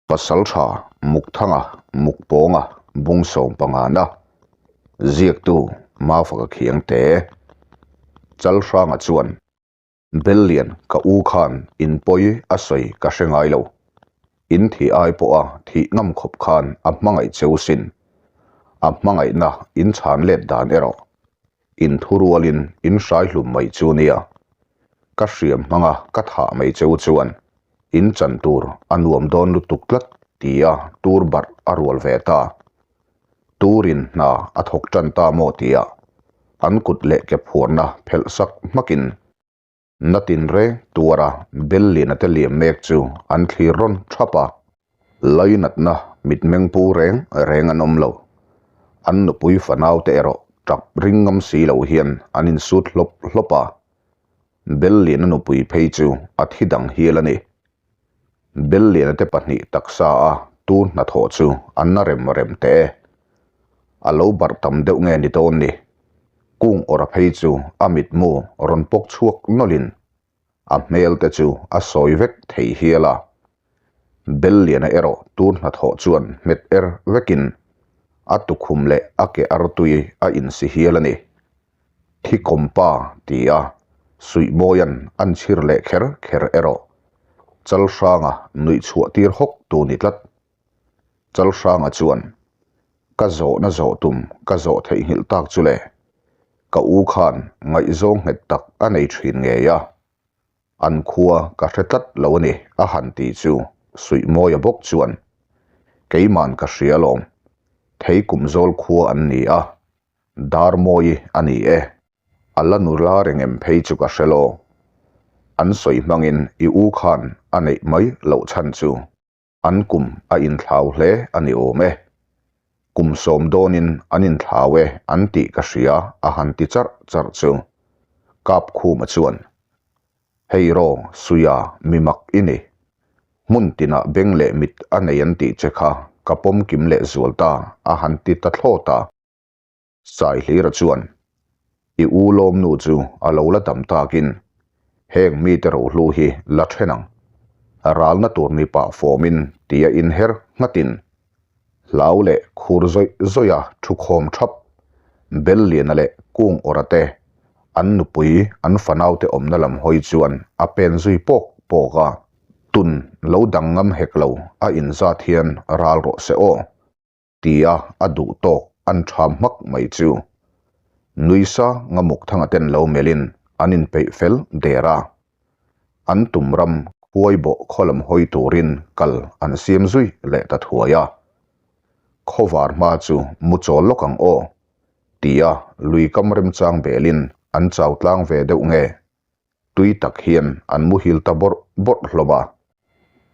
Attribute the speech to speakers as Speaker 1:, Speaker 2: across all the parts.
Speaker 1: Pasalṭha Mukthanga Mukpawnga bung sawmpangana ziaktu Mafaka Khiangte Chalhranga chuan Bellian ka u khan in pawi a sawi ka hre ngai lo. In thih ai pawha thih ngam khawp khan a hmangaih cheu sin. A hmangaihna in chhan let dan erawh in thu rualin in hrai hlum mai chu nia. Ka hriam hmanga ka thah mai cheu chuan in chan tur a nuam dawn lutuk tlat tia tur barh a rual ve ta. Turin hna a thawk tan ta maw tia an kut leh ke phuarna phelh sak hmakin na tinreng tuara bel liana te liam mek chu an thlir rawn thap a. Lainatna mitmeng pu reng reng an awm lo. An nupui fanau te erawh tap ring ngam si lo hian an insut hlawp hlawp a. Belliana nupui phei chu a thi dang hial a ni. Belliana te pahnih taksa a tur hnathawh chu an na rem rem teh e. A lo barh tam deuh nge ni dawn ni. Kung awrha phei chu a mitmu rawn pawk chhuak nawlhin a hmel te chu a sawi vek thei hial a. Belliana erawh tur hnathawh chuan hmet er vekin a tukhum leh a ke artui a insi hial a ni. Thikawmpa ti a, Suihmawia'n an chhir leh kher kher erawh Chalhranga nuih chhuah tir hawk tu ni tlat. Chalhranga chuan, Ka zawhna zawh tum ka zawh theihnghilh tak chu le, ka u khan ngaihzawng nghet tak a nei thin ngei a, an khua ka hre tlat lo a ni a han ti chu Suihmawia bawk chuan, Keiman ka hria alawm, Theikumzawl khua an ni a, Darmawi a ni e. A la nula reng em phei chu ka hre lo. An sawi hmangin i u khan a neih mai loh chhan chu an kum a inthlau hle a ni awm e. Kum sawm dawnin an inthlau e an tih ka hria a han ti charh charh chu. Kapkhuma chuan, Hei raw Suia mi mak i ni. Hmun tinah beng leh mit a nei an tih che kha ka pawm kim leh zual ta a han ti ta thlawt a. Saihlira chuan, I u lawmnu chu a lo la dam takin heng mite rohlu hi la then ang. Ralna tur ni pah fawmin tia inher nghatin hlau leh khur zawih zawih a thukhawm thap. Belliana leh Kung awrha te an nupui an fanaute awmna lam hawi chuan a pen zui pawk pawk a. Tun lo dang ngam hek lo a inzat hian ral rawh se aw. Tia a duh tawk an ṭham hmak mai chu. Nuisa ngamuk thanga ten lo melhin an inpeih fel der a. An tum ram khuai bawh khaw lam hawi turin kal an siam zui leh ta thuai a. Khawvar hma chu mu chawl lawk ang aw, tia lui kam remchang belin an chau tlang ve deuh nge Tui tak hian an muhil ta bawrh bawrh hlawm a.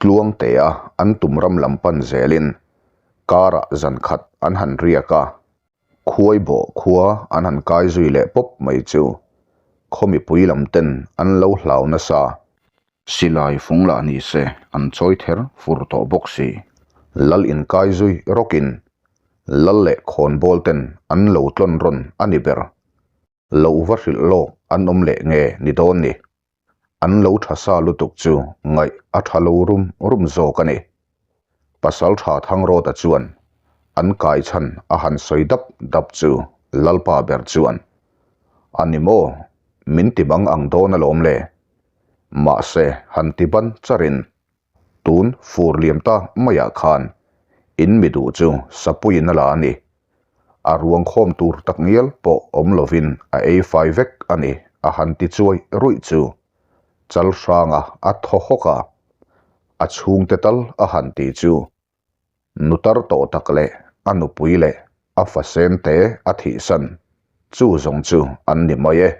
Speaker 1: Tluangtea an tum ram lam pan zelin karah zan khat an han riak a, khuai bawh khua an han kai zui leh pawp mai chu khaw mipui lam ten an lo hlau nasa. Silai fung lah ni se an chawi ther fur tawh bawk si. Lal inkai zui rawkin lal leh khawnbawl ten an lo tlawn rawn a ni ber. Lo va hrilh lawk an awm leh nge ni dawn ni? An lo tha sa lutuk chu ngaih a tha lo rum rum zawk a ni. Pasaltha Thangrawta chuan an kai chhan a han sawi dap dap chu Lalpa ber chuan, A ni maw? Min ti bang ang dawn alawm le. Mahse han ti ban charin Tun fur liam ta maiah khan in mi duh chu sapuiin a la a ni. A ruang khawm tur tak ngial pawh awm lovin a ei fai vek a ni a han ti chuai ruih chu chal hranga a thaw hawk a, a chhungte tal a han ti chu Nutar tawh tak leh a nupui leh a fasem te a thihsan chu zawng chu an ni mai e,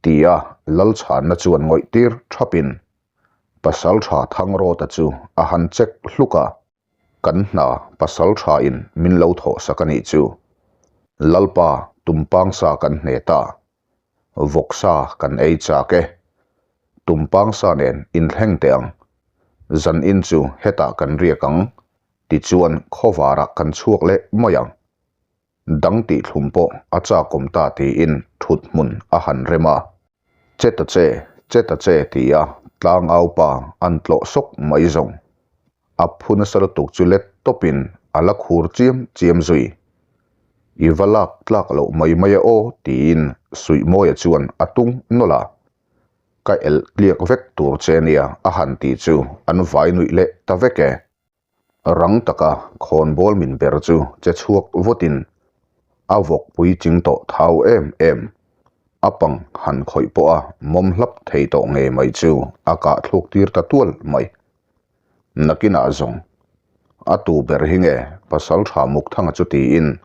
Speaker 1: tia Lalchhanna chuan ngawih tir thapin Pasaltha Thangrawta chu a han check hluk a, kan hna Pasaltha in min lo thawhsak a nih chu. Lalpa tumpang sa kan hne ta, vawksa kan ei chak e. Tumpang sa nen inthleng teh ang, zan in chu hetah kan riak ang, tichuan khawvarah kan chhuak leh mai ang. Dang tih thlum pawh a chakawm ta tiin thut hmun a han rem a. Che ta che, che ta che tia tlangau pa an tlawh sawk mai zawng. A phu nasa lutuk chu let tawpin a la khur chiam chiam zui. I va lak tlak loh mai mai a aw tiin Suihmawia chuan a tung nawlh a. Ka elh tliak vek tur che nia a han tih chu an vai nuih leh ta vek e. Rang taka khawnbawl min ber chu che chhuak vutin a vawk pui ching tawh thau em em. A pang han khawih pawh a mawm hlap thei tawh ngei mai chu a kah thluk tir ta tual mai. Nakinah zawng a tu ber hi nge Pasaltha Mukthanga chu tiin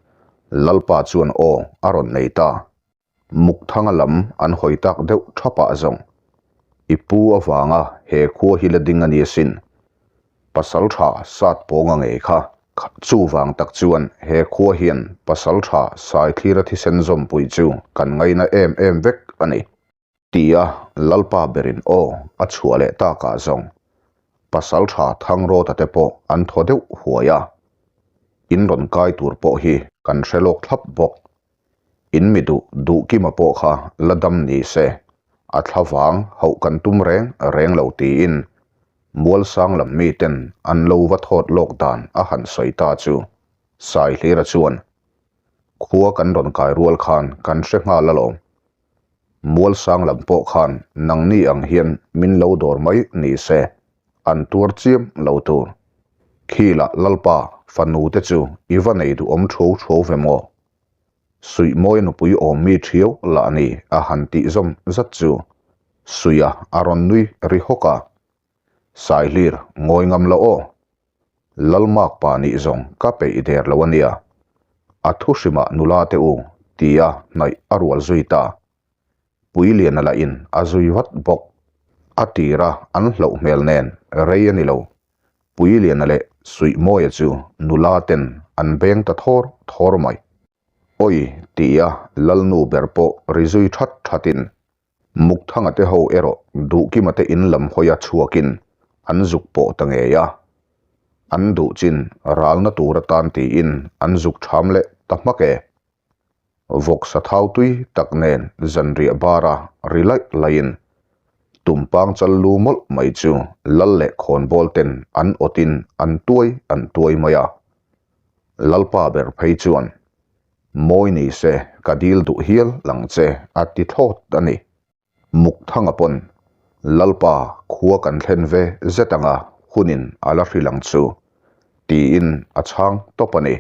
Speaker 1: Lalpa chuan aw a rawn nei ta. Mukthanga lam an hawi tak deuh thapah zawng i pu avanga he khua hi la ding a ni asin. Pasaltha sat pawnga ngei kha chuvang tak chuan he khua hian Pasaltha Saithlira thisen zawmpui chu kan ngaina em em vek a ni. Tia Lalpa berin aw a chhuah leh takah zawng Pasaltha Thangrawta te pawh an thaw deuh huai a, in rawn kai tur pawh hi kan hre lawk thlap bawk. In mi duh Duhkima pawh kha la dam ni se, a thlavang hauh kan tum reng reng lo tiin Mualsang lam miten an lo va thawt lawk dan a han sawi ta chu Saihlira chuan khua kan rawn kai rual khan kan hre nghal alawm. Mualsang lam pawh khan nangni ang hian min lo dawr mai ni se, an tuar chiam lo tur. Khilah Lalpa fanu te chu i va nei duhawm thuau thuau ve maw? Suihmawi nupui awm mi thiau lah ni a han tih zawm zat chu Suia a rawn nui ri hawk a. Saihlir ngawi ngam lo aw. Lalmak pa nih zawng ka peih der lo a nia. A thu hrimah nula te u tia hnaih a rual zui ta. Puiliana lahin a zui vat bawk. A tira an hlauh hmel nen rei a ni lo. Puiliana leh Suihmawia chu nula ten an beng ta thawr thawr mai. Awi tia Lalnu ber pawh ri zui that thatin Mukthanga te ho erawh Duhkima te in lam hawia chhuakin an zuk pawh ta ngei a. An duh chin ralna tur atan tiin an zuk ṭham leh ta hmak e. Vawksa thau tui tak nen zanriah bara ri laih laihin Tumpang chal lu mawlh mai chu lal leh khawnbawl ten an awtin an tuai an tuai mai a. Lalpa ber phei chuan Mawi ni se ka dil duh hial lang che a ti thlawt a ni. Mukthanga pawn Lalpa khua kan thlen ve zet anga hunin a la hrilh ang chu tiin a chhang tawp a ni.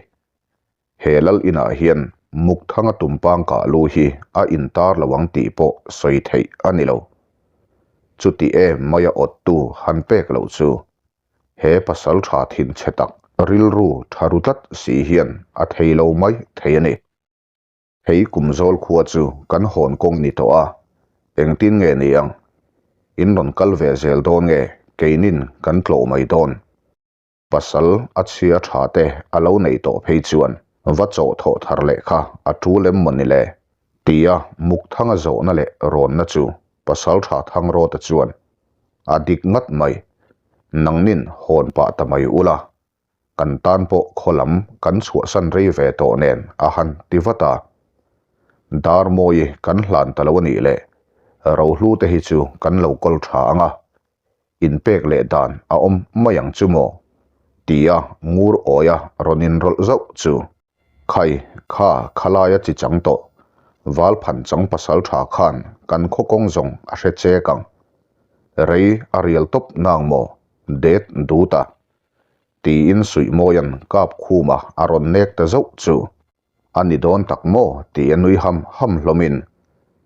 Speaker 1: He lal inah hian Mukthanga tumpang kah lu hi a intar lo ang tih pawh sawi theih a ni lo. Chuti em maia awttu han pek loh chu He pasal tha thin chhe tak, rilru tha ru tlat si hian a thei lo mai thei a ni. Hei kum zawl khua chu kan hawn kawng ni tawh a, engtin nge ni ang? In rawn kal ve zel dawn nge keinin kan tlawh mai dawn? Pasal a chhia tha te a lo nei tawh phei chuan va chawh thawh thar leh kha a tul em maw ni le? Tia Mukthanga zawhna leh rawnna chu pasal tha Thangrawta chuan A dik ngat mai. Nangnin hawn pah ta mai ula. Kan tan pawh khaw lam kan chhuahsan rei ve tawh nen a han ti vat a. Darmawi kan hlan ta lo a nih leh Rohlu te hi chu kan lo kawl tha ang a, inpek leh dan a awm mai ang chu maw? Tia ngur awia rawn inrawlh zauh chu. Khai, kha khalaia chi chang tawh, Valphan chang pasal tha khan kan khaw kawng zawng a hre chek ang. Rei a rial tawp nang maw, det dut a. Tiin Suihmawia'n kap khuma a rawn nek ta zauh chu. A ni dawn tak maw tih a nui ham ham hlawmin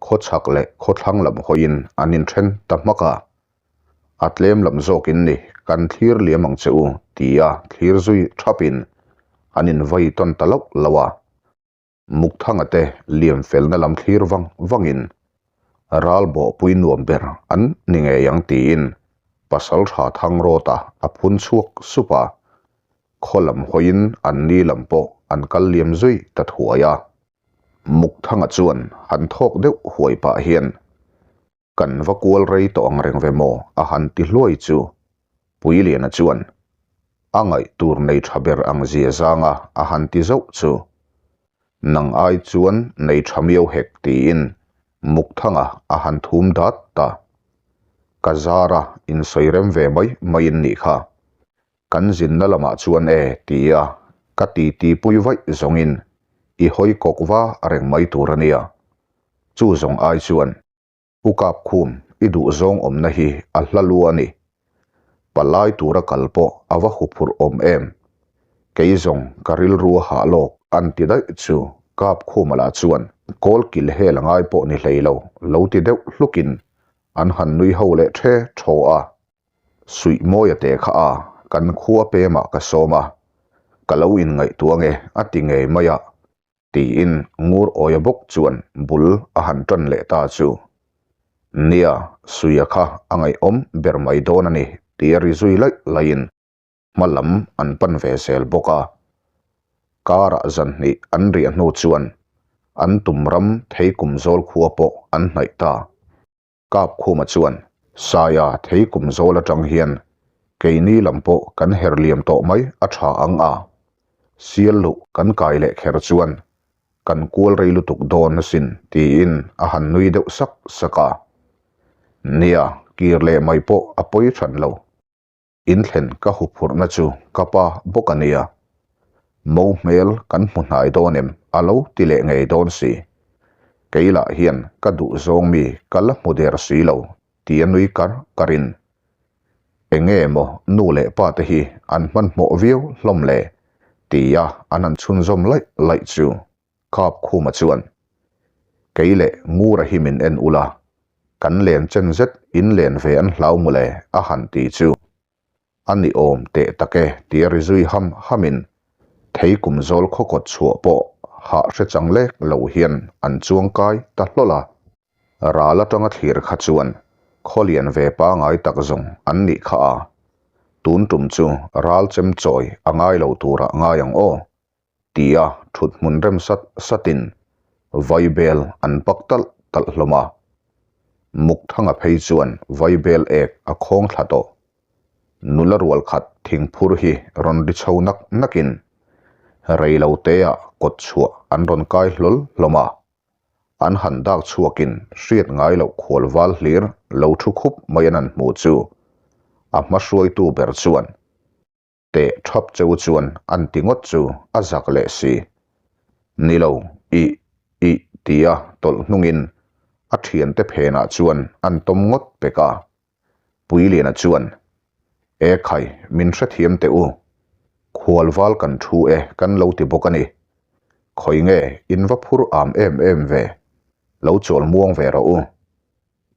Speaker 1: khawchhak leh khawthlang lam hawiin an inthen ta hmak a. A tlem lam zawkin ni kan thlir liam ang che u tia thlir zui thapin an invai tawn ta loh loh a. Mukthanga te liam felna lam thlir vang vangin ral bawhpui nuam ber an ni ngei ang tiin Pasaltha Thangrawta a phun chhuak sup a. Khaw lam hawiin an ni lam pawh an kal liam zui ta thuai a. Mukthanga chuan han thawk deuh huai pah hian Kan va kual rei tawh ang reng ve maw? a han ti hluai chu Puiliana chuan a ngaih tur nei tha ber ang zia zanga a han ti zauh chu Nang ai chuan nei tha miau hek tiin Mukthanga a han thum dat ta. Ka zara insawi rem ve mai maiin nih kha. Kan zinna lamah chuan e tia ka titi pui vaih zawngin i hawi kawk va reng mai tur a nia. Chu zawng ai chuan U Kapkhum i duhzawng awmna hi a hla lu a ni. Palai tura kal pawh a va huphurh awm em. Kei zawng ka rilru a hah lawk an ti daih chu Kapkhuma lah chuan kawl kil hel a ngai pawh ni hlei lo lo ti deuh hlukin an han nui ho leh the thaw a. Suihmawia te kha a, kan khua pemah ka sawm a, ka lo inngaihtuah nge a ti ngei mai a, tiin ngur awia bawk chuan bul a han tan leh ta chu. Nia, Suia kha a ngaihawm ber mai dawn a ni tia ri zui laih laihin hma lam an pan ve zel bawk a. Karah zan hnih an riah hnu chuan an tum ram theikum zawl khua pawh an hnaih ta. Kapkhuma chuan, Saia thei kum zawl atang hian keini lam pawh kan her liam tawh mai a tha ang a, sial luh kan kai leh kher chuan kan kual rei lutuk dawn asin tiin a han nui deuh sak sak a. Nia, kir leh mai pawh a pawi hran lo. In thlen ka huphurhna chu ka pa bawk a nia. Mo hmel kan hmu hnai dawn em a lo ti leh ngei dawn si. Kei lah hian ka duh zawng mi ka la hmu der si lo ti a nui kar kar in. Enge maw nu leh pa te hi an hmanhmawh viau hlawm le ti a an han chhunzawm laih laih chu. Kapkhuma chuan, Kei leh Ngura hi min en ula, kan len chen zet in len ve an hlau mawle a han ti chu. A ni awm teh tak e tia ri zui ham hamin thei kum zawl khaw kawt chhuah pawh hah hre chang lek lo hian an chuang kai ta hlawl a. Ral atanga thlir kha chuan khaw lian ve pangai tak zawng an nih kha a, tun tum chu ral chem chawi a ngai lo turah ngai ang aw. Tia thut hmun rem sat satin vaibel an pak talh talh hlawm a. Mukthanga phei chuan vaibel ek a khawng thla tawh. Nula rual khat thingphur hi rawn ri chho nak nakin reilo teah kawt chhuah an rawn kai hlawl hlawm a. An han dak chhuakin hriat ngai loh khual val hlir lo thu khup mai an han hmuh chu a hma hruaitu ber chuan Teh thap cheu chuan an ti ngawt chu a zak leh si. Ni lo, ih, ih tia tawlh hnungin a thiante phenah chuan an tawm ngawt pek a. Puiliana chuan, E khai, min hrethiam teh u. Khualval kan thu e kan lo ti bawk a ni. Khawi nge in va phur am em em ve. Lo chawl muang ve rawh u.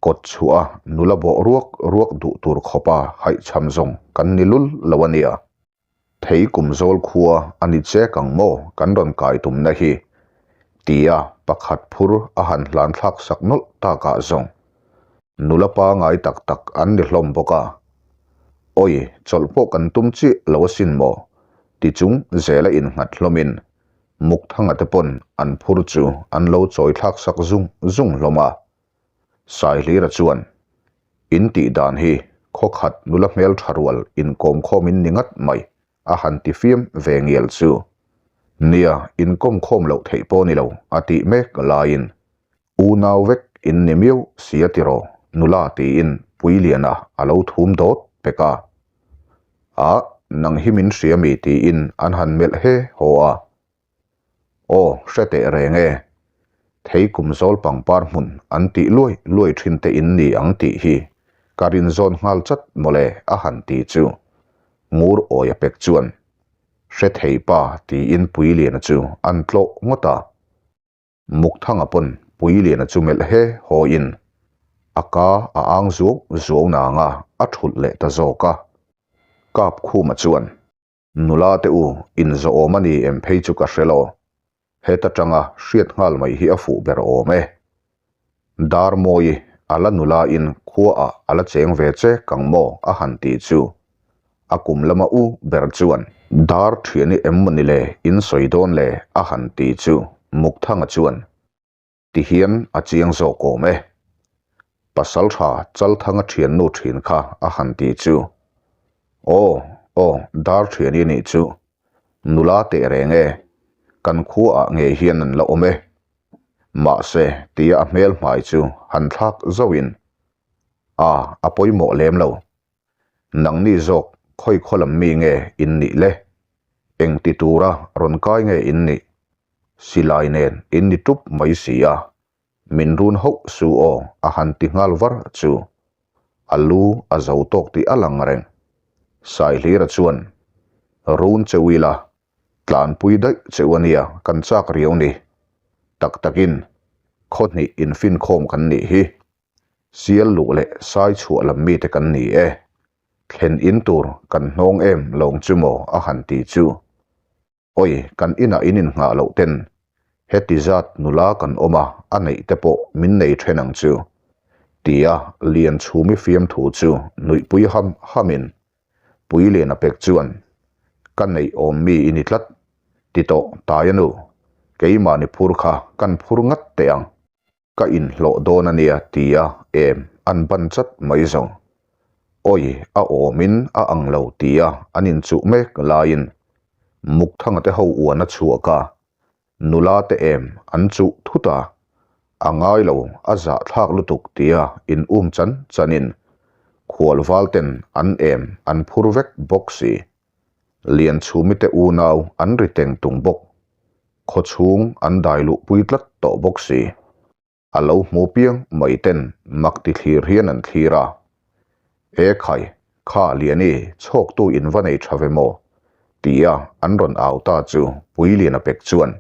Speaker 1: Kawt chhuah a nula bawh ruak ruak duh tur khawpa haihchham zawng kan ni lul lo a nia. Thei kum zawl khua a ni chek ang maw kan rawn kai tumna hi? tia pakhat phur a han hlan thlak sak nawlh takah zawng nula pangai tak tak an ni hlawm bawk a. Awi, chawlh pawh kan tum chiah lo asin maw? ti chung zela innghat hlawmin Mukthanga te pawn an phur chu an lo chawi thlak sak zung zung hlawm a. Saihlira chuan, In tih dan hi khawkhat nula hmel tha rual inkawm khawm in ni ngat mai a han ti fiam ve ngial chu. Nia, inkawm khawm loh theih pawh ni lo a tih mek laiin unau vek in ni miau si a tiraw nula tiin Puiliana a lo thum dawt pek a. Ah, nang hi min hria mi tiin an han melh he haw a. Aw, hre teh reng e. Thei kum zawl pangpar hmun an tih luai luai thin te in ni ang tih hi ka rin zawn nghal chat mawle a han ti chu Ngur Awia pek chuan hre thei pa tiin Puiliana chu an tlawh ngawt a. Mukthanga pawn Puiliana chu melh he haw in a ka a ang zuau zuau nang a a thulh leh ta zawk a. Kapkhuma chuan. Nula te u, inzawhawm a ni em phei chu ka hre lo. Heta tanga hriat nghal mai hi a fuh ber awm e. Darmawi, a la nula in khua ah a la cheng ve che kang maw a han ti chu. A kum lama u ber chuan. Dar thiani em maw ni le in sawi dawn le a han ti chu Mukthanga chuan. Ti hian a chiang zawk awm e. Pasaltha Chalthanga thiannu thin kha a han ti chu. Aw, aw, dar thiani nih chu. Nula teh reng e. Kan khuaah ngei hian an la awm e. Mahse, tia a hmel hmai chu han thlak zauhin, A, a pawimawh lem lo. Nangni zawk Khawi khaw lam mi nge in nih le? Eng ti tura rawn kai nge in nih? Silai nen in ni tup mai si a, min run hauh su aw a han ti nghal var chu. A lu a zo tawk tih a lang reng. Saihlira chuan, Run che ila, tlanpui daih che u ania kan chak riau ni. Tak takin, khaw hnih infinkhawm kan nih hi. Sial luh leh sai chhuah lam mite kan ni e. Thlen in tur kan hnawng em lawng chu maw a han ti chu. Awi kan inah in innghah loh ten heti zat nula kan awm a, a neih te pawh min nei then ang chu. Tia Lianchhumi fiamthu chu nuihpui ham hamin Puiliana pek chuan ka neih awm mi i ni tlat ti tawh tai a nu, keimahni phur kha kan phur ngat teh ang. Ka inhlawh dawn a nia tia em an ban chat mai zawng. Awi a awmin a ang lo tia an inchuh mek laiin Mukthanga te ho uan a chhuak a, nula te em an chuh thut a, a ngai lo a zahthlak lutuk tia in um chan chanin khualval ten an em an phur vek bawk si. Lianchhumi te unau an ri teng tung bawk. Khawchhung an dai luh pui tlat tawh bawk si. A lo hmu piang mai ten mak ti thlir hian an thlir a. E khai, kha Liani chhawktu in va nei tha ve maw? tia an rawn au ta chu Puiliana pek chuan,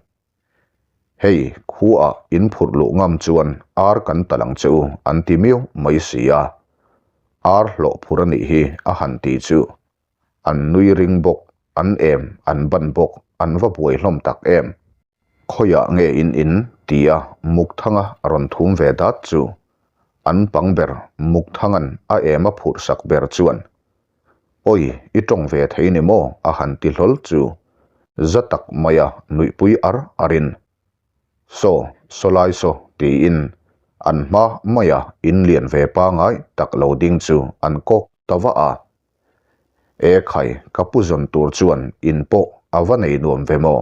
Speaker 1: Hei, khuaah in phurh luh ngam chuan ar kan tal ang che u an ti miau mai si a. Ar hlawh phur a nih hi a han ti chu. An nui ring bawk, an em, an ban bawk, an va buai hlawm tak em. Khawiah nge in in? tia Mukthanga rawn thum ve dat chu an pang ber Mukthanga'n a em a phurh sak ber chuan, Awi, i tawng ve thei ni maw? a han ti hlawl chu za tak maia nuihpui ar arin, Saw, sawlai saw tiin an hma maia in lian ve pangai tak lo ding chu an kawk ta vah a. E khai, ka pu zawn tur chuan in pawh a va nei nuam ve maw?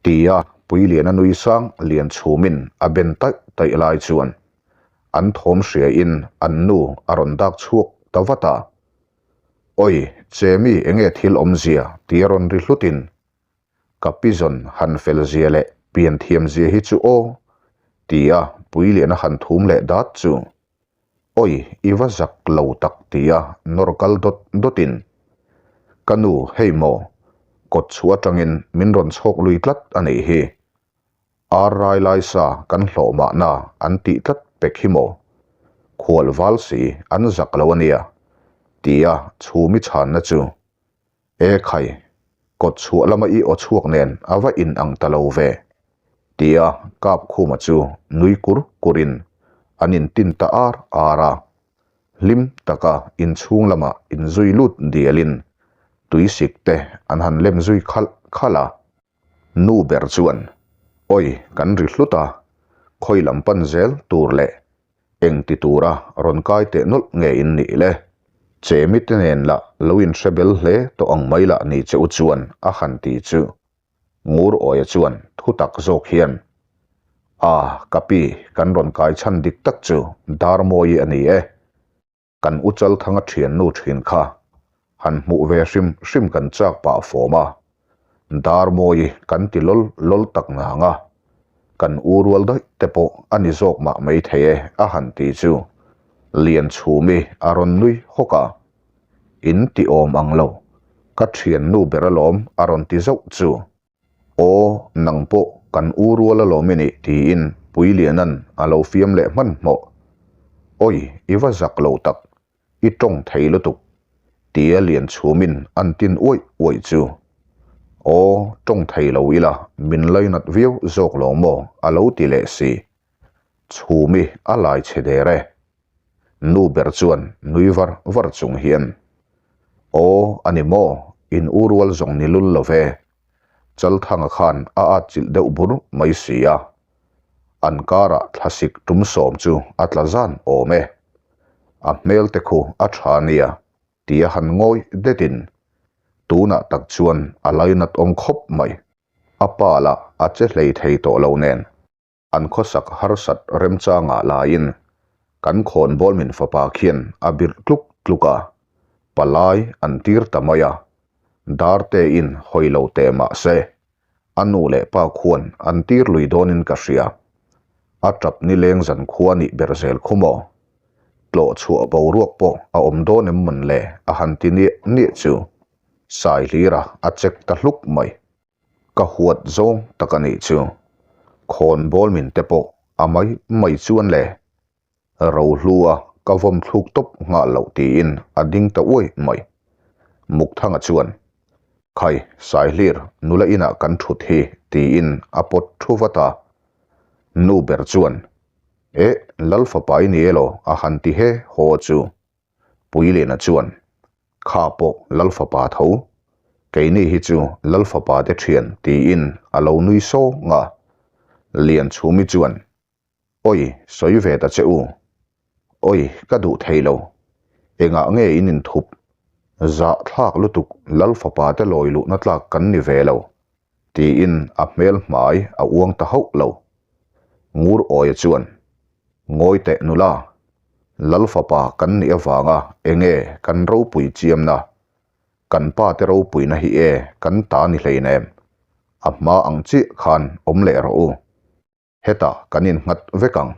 Speaker 1: Tia Puiliana nui sang lian chhumin a ben taih taih lai chuan an thawm hriain an nu a rawn dak chhuak ta vat a. Awi, Chemi enge thil awmzia tia rawn ri hlutin ka pi zawn han fel zia leh pian thiam zia hi chu aw tia Puiliana han thum leh dat chu Awi, i va zak lo tak tia nawr kal dawt dawtin, Ka nu, hei maw, kawt chhuah atangin min rawn chhawk lui tlat a nih hi. Ar rai lai sa kan hlawh mahna an tih tlat pek hi maw? Khual val si an zak lo a nia, tia chhumi chhanna chu E khai, kawt chhuah lama i aw chhuak nen a va in ang ta lo ve, tia Kapkhuma chu nui kur kurin an intin ta ar ar a. Hlim taka inchhung lama inzui lut dialin tuisik te an han lem zui khalh khalh a. Nu ber chuan, Awi, kan ri hlut a, khawi lam pan zel tur leh Eng ti tura rawn kai teh nawlh nge in nih le? Chemi te nen lah lo in hre bel hle tawh ang mai lah ni che u chuan a han ti chu. Ngur Awia chuan thu tak zawk hian, A, ka pi, kan rawn kai chhan dik tak chu Darmawii a ni e. Kan u Chalthanga thiannu thin kha han hmuh ve hrim hrim kan chak pah fawm a, Darmawi kan ti lawl lawl tak ngang a, kan u rual daih te pawh a ni zawk mah mai thei e a han ti chu Lianchhumi a rawn nui hawk a, In ti awm ang lo, ka thiannu ber alawm a rawn ti zauh chu. Aw, nang pawh kan u rual alawm i nih tiin Puiliana'n a lo fiam leh hmanhmawh. Awi, i va zak lo tak, i tawng thei lutuk, tia Lianchhumin an tin uaih uaih chu. Aw, tawng thei lo ila min lainat viau zawk lo maw a lo ti leh si. Chhumi a lai chhe der e. Nu ber chuan nui var var chung hian, Aw, a ni maw, in u rual zawng ni lul lo ve. Chalthanga khan a atchilh deuh bur mai si a. An karah thlasik tum sawm chu a tla zan awm e. A hmel te khu a tha nia tia han ngawi detin tunah tak chuan a lainat awm khawp mai. A pa lah a che hlei thei tawh lo nen. An khawsak harsat remchangah laiin kan khawnbawl min fapa khian a birh tluk tluk a. Palai an tir ta mai a, Dartein hawi lo teh mah se, a nu leh pa khuan an tir lui dawnin ka hria. A tap nileng zan khua nih ber zel khu maw? Tlawh chhuah boruak pawh a awm dawn em mawn le a han ti niah niah chu Saihlira a check ta hluk mai. Ka huat zawng tak a nih chu. Khawnbawl min te pawh a mai mai chuan le. Rohlua ka vawm thluk tawp nghal loh tiin a ding ta uai mai. Mukthanga chuan, Khai, Saihlir, nula inah kan thut hi tiin a pawt thu vat a. Nu ber chuan, Eh, Lal fapa i ni elaw a han ti he haw chu. Puiliana chuan, Kha pawh Lal fapa tho, keini hi chu Lal fapa te thian tiin a lo nui sawng a. Lianchhumi chuan, Oi, sawi ve ta che u. Oi, ka duh thei lo. Engah nge in inthup? Zah thlak lutuk Lal fapa te lawi luhna tlak kan ni ve lo, tiin a hmel hmai a uang ta hauh lo. Ngur Awia chuan, Ngawi teh nula, Lal fapa kan nih avanga enge kan ropui chiamna? Kan pa te ropuina hi e kan ta ni hleinem. A hma ang chiah khan awm leh rawh u. Hetah kan innghat vek ang.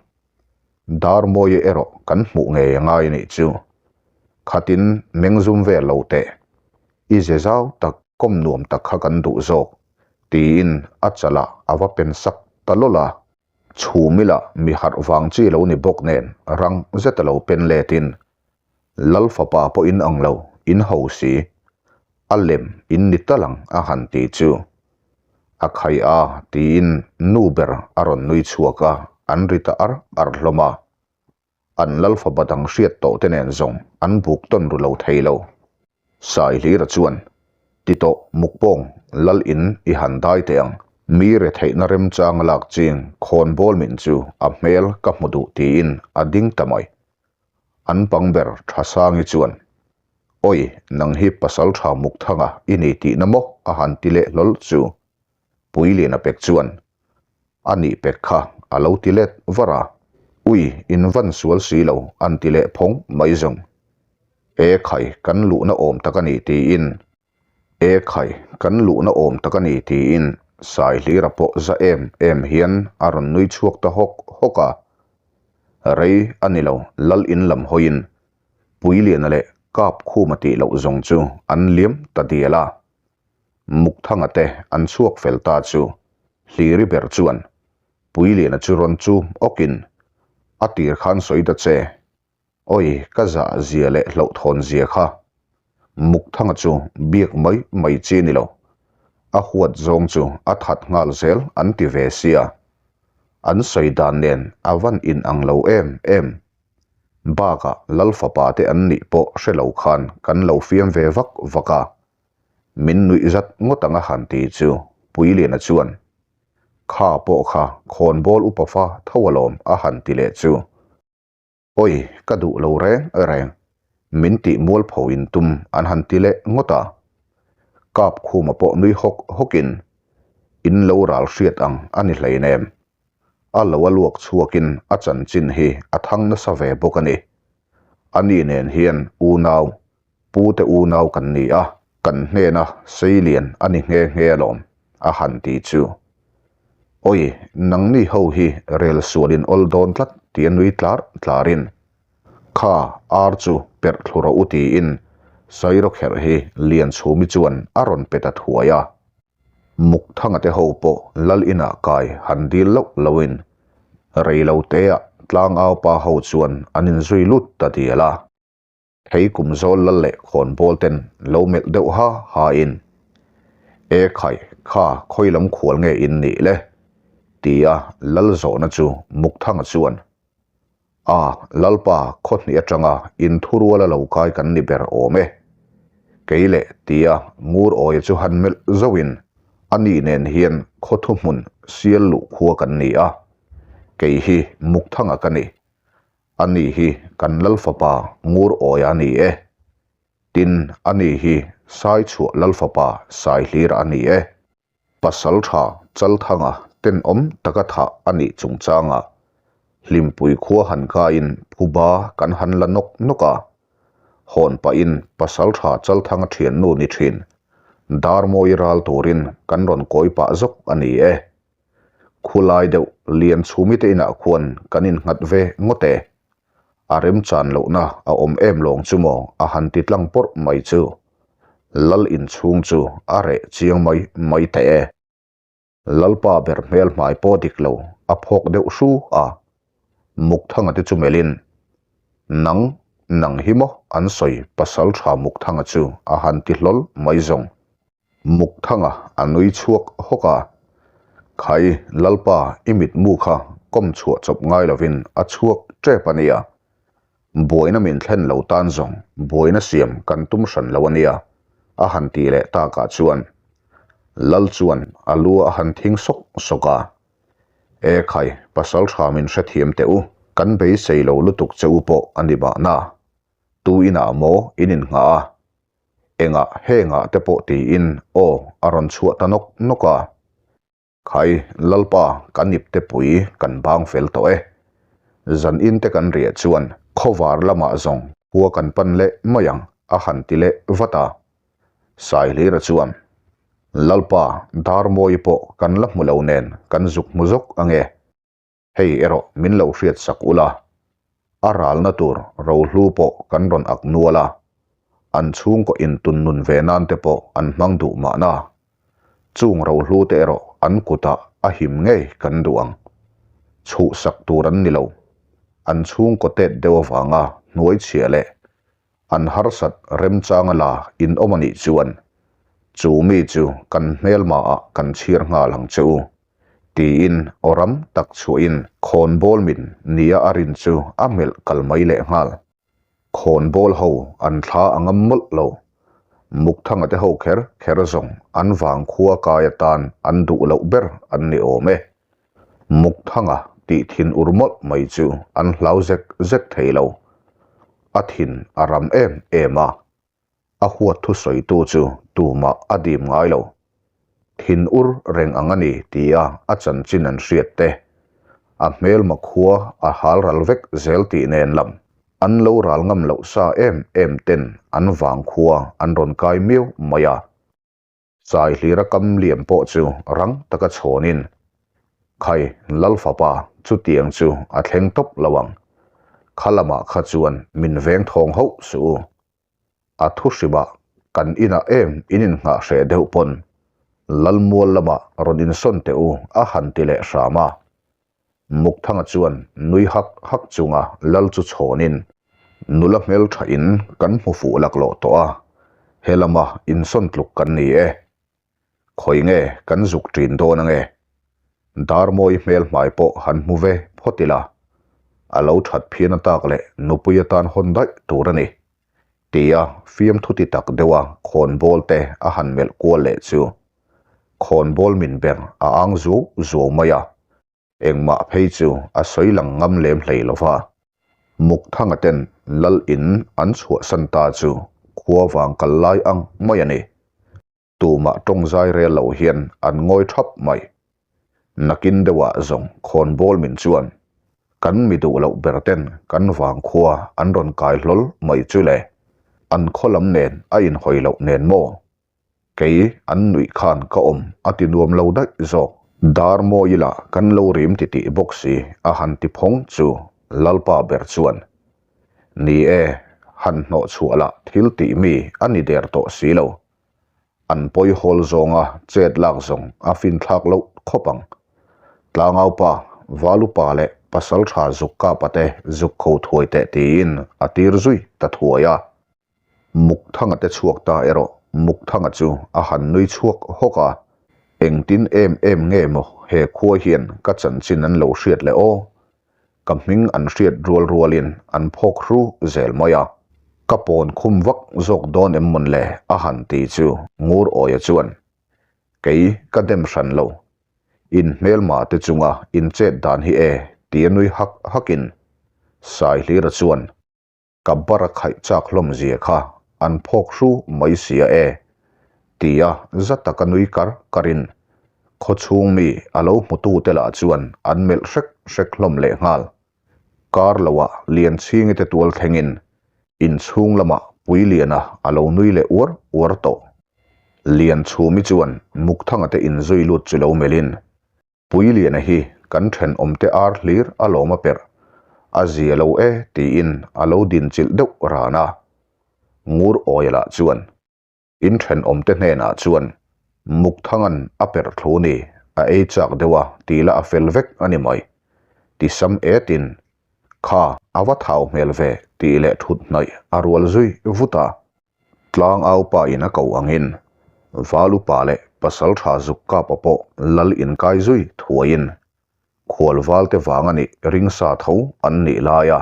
Speaker 1: Darmawia erawh kan hmuh ngei a ngai anih chu. Khatin meng zum vel lo teh. I ze zau tak kawm nuam tak kha kan duh zawk, tiin a chalah a va pen sak ta lawlh a. Chhumila mi harh vang chi lo ni bawk nen rang zet a lo pen letin Lal fapa pawh in ang lo, in ho si. A lem in ni tal ang a han ti chu. A khai a tiin nu ber a rawn nui chhuak a, an ri ta ar ar hlawm a. An lal fapa dang hriat tawh te nen zawng an buk tawn ru lo thei lo. Saihlira chuan, Ti tawh mukpawng lal in i han dai teh ang. Mi retheihna remchang a lak ching khawnbawl min chu a hmel ka hmu duh tiin a ding ta mai. An pang ber Thasangi chuan, Oi, nang hi pasal tha Mukthanga i ni tihna maw? a han ti leh hlawl chu. Puiliana pek chuan, A nih pek kha a lo ti let var a. Ui, in van sual si lo, an ti leh phawng mai zawng. E khai, kan luhna awm tak a ni tiin E khai, kan luhna awm tak a ni tiin Saihlira pawh za em em hian a rawn nui chhuak ta hawk hawk a. Rei a ni lo, Lal in lam hawiin Puiliana leh Kapkhuma tih loh zawng chu an liam ta dial a. Mukthanga te an chhuak fel ta chu Hliri ber chuan Puiliana chu rawn chum awkin, A tir khan sawi ta che, Oi, ka zah zia leh hlauhthawn zia kha Mukthanga chu biak mai mai chi ni lo. A huat zawng chu a that nghal zel an ti ve sia. An sawi dan nen a van in ang lo em em. Bakah Lal fapa te an nih pawh hre lo khan kan lo fiam ve vak vak a. Min nuih zat ngawt ang a han ti chu Puiliana chuan, Kha pawh kha khawnbawl upa fa tho alawm a han ti leh chu. Oi, ka duh lo reng reng, min tih mualpho in tum an han ti leh ngawt a. Kap khuma pawh nui hawk hawkin, In lo ral hriat ang a ni hleinem. A lo a luak chhuakin a chanchin hi a thang nasa ve bawk a ni. Ani nen hian unau Pu te unau kan ni a, kan hnena seilian a ni nghe nghe alawm, a han ti chu. Oi, nangni ho hi rel sualin awl dawn tlat tia nui tlar tlarin, Kha, ar chu perh thlu rawh u tiin Sairawkherh hi Lianchhumi chuan a rawn pe ta thuai a. Mukthanga te ho pawh lal inah kai han dil loh loin reilo teah tlangau pa ho chuan an inzui lut ta dial a. Thei kum zawl lal leh khawnbawl ten lo melh deuh ha ha in, E khai, kha khawi lam khual nge in nih le? Tia lal zawhna chu Mukthanga chuan, A, Lalpa khaw hnih atanga in thurual a lo kai kan ni ber awm e. Kei leh tia ngur awia chu han melh zauhin, Ani nen hian khaw thuhmun sial luh khua kan ni a, kei hi Mukthanga ka ni. Ani hi kan Lal fapa Ngur Awia a ni e. Tin, ani hi Saichhuah Lal fapa Saihlira a ni e. Pasaltha Chalthanga tenawm taka thah a nih chungchangah Hlimpui khua han kaiin phuba kan han la nawk nawk a. Hawn pahin Pasalṭha Chalthanga ṭhiannu ni ṭhin Darmawi ral turin kan rawn kawi pah zawk a ni e. Khulai deuh Lianchhumi te inah khuan kan innghat ve ngawt e. A remchan lohna a awm em lawng chu maw a han ti tlang pawrh mai chu. Lal inchhung chu a reh chiang mai mai teh e. Lalpa ber hmel hmai pawh dik lo a phawk deuh hru a. Mukthanga te chu melhin, Nang, nang hi maw an sawi pasal tha Mukthanga chu a han ti hlawl mai zawng. Mukthanga a nui chhuak hawk a, Khai, Lalpa i mitmu kha kawm chhuah chawp ngai lovin a chhuak tep a nia. Buaina min thlen lo tan zawng buaina siam kan tum hran lo a nia, a han tih leh takah chuan Lal chuan a lu a han thing sawk sawk a. E khai, pasal tha min hrethiam teh u, kan beisei lo lutuk che u pawh a ni mahna. Tu inah maw in innghah a? Engah hengah te pawh tiin aw a rawn chhuah ta nawk nawk a. Khai, Lalpa, kan ipte pui kan bang fel tawh e. Zan in te kan riah chuan khawvar lamah zawng khua kan pan leh mai ang, a han ti leh vat a. Saihlira chuan, Lalpa, Darmawi pawh kan la hmu lo nen kan zuk hmu zawk ange. Hei erawh min lo hriat sak ula, a ralna tur rohlu pawh kan rawn ak nual a, an chhungkaw intun nun ve nan te pawh an hmang duh mahna. Chung rohlu te erawh an kutah a him ngei kan duh ang. Chhuhsak tur an ni lo. An chhungkaw tet deuh avanga hnuai chhia leh an harsat remchanga la in awm a nih chuan chu mi chu kan hmelmaah kan chhir nghal ang che u. Tiin aw ram tak chhuahin khawnbawl min nia a rin chu a melh kal mai leh nghal. Khawnbawl ho an thla a ngam mawlh lo. Mukthanga te ho kher kher zawng an vangkhua kai atan an duh loh ber an ni awm e. Mukthanga tih thin ur mawlh mai chu an hlau zek zek thei lo. A thin a ram em em a. A huat thusawitu chu tumah a dim ngai lo. Thin ur reng ang a ni tia a chanchin an hriat te, a hmelma khua a hal ral vek zel tih nen lam an lo ral ngam loh sa em em ten an vang khua an rawn kai miau mai a. Saihlira kam liam pawh chu rang taka chhawnin, Khai, Lalfapa, chutiang chu a thleng tawp lo ang. Kha lamah kha chuan min veng thawng hauh suh u. A thu hrimah kan inah em in innghah hreh deuh pawn Lalmual lamah rawn insawn teh u a han ti leh hram a. Mukthanga chuan nui hak hak chunga lal chu chhawnin, Nula hmeltha in kan hmu fuh laklawh tawh a, he lama insawn tluk kan ni e. Khawi nge kan zuk ṭin dawn ange? Darmawi hmel hmai pawh han hmu ve phawt ila, a lo ṭhat phian atak leh nupui atan hawn daih tur a ni, tia fiamthu ti tak deuha khawnbawl te a han melh kual leh chu khawnbawl min ber a ang zuau zuau mai a. Engmah phei chu a sawi lang ngam lem hlei lo va. Mukthanga ten lal in an chhuahsan ta chu khua vang kal lai ang mai a ni. Tumah tawng zai rel lo hian an ngawi thap mai. Nakin deuhah zawng khawnbawl min chuan kan mi duh loh ber ten kan vang khua an rawn kai hlawl mai chu le. An khaw lam nen a inhawi loh nen maw? Kei an nuih khan ka awm a ti nuam lo daih zawk. Dar mawi lah kan lo rim ti tih bawk si a han ti phawng chu Lalpa ber chuan, Ni e, han hnawh chhuah lah thil tih mi a ni der tawh si lo. An pawi hawl zawnga chet lak zawng a fin thlak loh khawp ang. Tlangaupa, Valupa leh Pasaltha zuk kapa te zuk kho thuai teh tiin a tir zui ta thuai a. Mukthanga te chhuak ta erawh Mukthanga chu a han nui chhuak hawk a, Engtin em em nge maw he khua hian ka chanchin an lo hriat le aw? Ka hming an hriat rual rualin an phawk hru zel mai a, ka pawn khum vak zawk dawn em mawn le a han ti chu Ngur Awia chuan, Kei ka dem hran lo, in hmelma te chunga in chet dan hi e tia nui hak hakin Saihlira chuan, Ka bar a khaih chak hlawm zia kha an phawk hru mai sia e, tia za taka nui kar karin khawchhung mi a lo hmutute lah chuan an melh hrek hrek hlawm leh nghal. Kar loah Lianchhingi te tual thlengin inchhung lamah. Puiliana a lo nui leh uar uar tawh. Lianchhumi chuan Mukthanga te inzui lut chu lo melhin, Puiliana hi kan thenawmte ar hlir a lawm a perh, a zia lo e tiin a lo dinchilh deuh ran a. Ngur Awia lah chuan, In thenawmte hnenah chuan Mukthanga'n a perh thlu ni, a ei chak deuh a tih lah a fel vek a ni mai. Ti sam etin, Kha, a va thau hmel ve tih leh thut hnaih a rual zui vut a. Tlang au pa in a koh angin Valupa leh Pasaltha Zukkapa pawh lal inkai zui thuaiin khual valte vang a nih ringsa tho an nih lai a,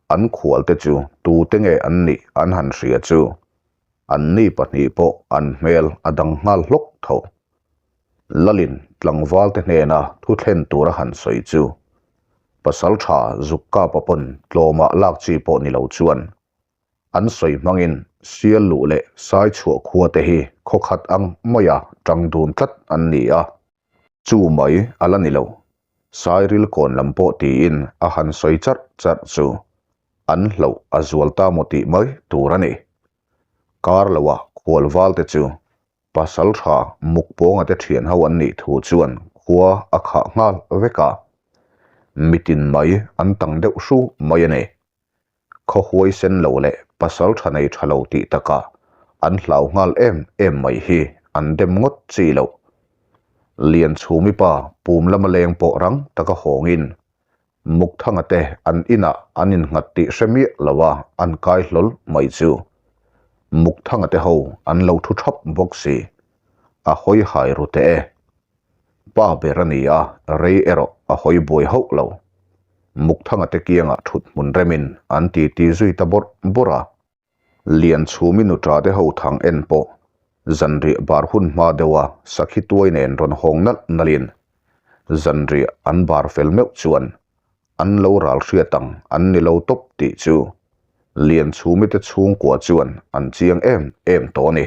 Speaker 1: an khualte chu tute nge an nih an han hria chu anni pahnih pawh an hmel a dang nghal hlawk tho. Lalin tlangvalte hnena thu thlen tur a han sawi chu Pasaltha Zukkapa pawn tlawmah lak chi pawh ni lo chuan An sawi hmangin sial luh leh sai chhuah khua te hi khaw khat ang maia tang dun tlat an ni a. Chu mai a la ni lo. Sairil kawn lam pawh tiin a han sawi charh charh chu an hloh a zual ta maw tih mai tur a ni. Kar loah khual val te chu pasal tha mukpawnga te thian ho an nih thu chuan khua a khah nghal vek a. Mitin mai an tang deuh hru mai a ni. Khaw huai sen lo leh pasal tha nei tha lo tih takah an hlau nghal em em mai hi an dem ngawt chi loh. Lianchhumi pa pum lama leng pawh rang taka hawngin Mukthanga te an inah an innghat tih hre miah lo a an kai hlawl mai chu. Mukthanga te ho an lo thu thap bawk si. A hawi hai ru teh e. Pa ber a ni a, rei erawh a hawi buai hauh lo. Mukthanga te kiangah thut hmun remin an titi zui ta bawrh bawrh a. Lianchhumi nuṭa te ho thang en pawh zanriah bar hun hma deuha sakhi tuai nen rawn hawng nalh nalhin zanriah an bar fel meuh chuan an lo ral hriat ang an ni lo tawp tih chu Lianchhumi te chhungkua chuan an chiang em em tawh a ni.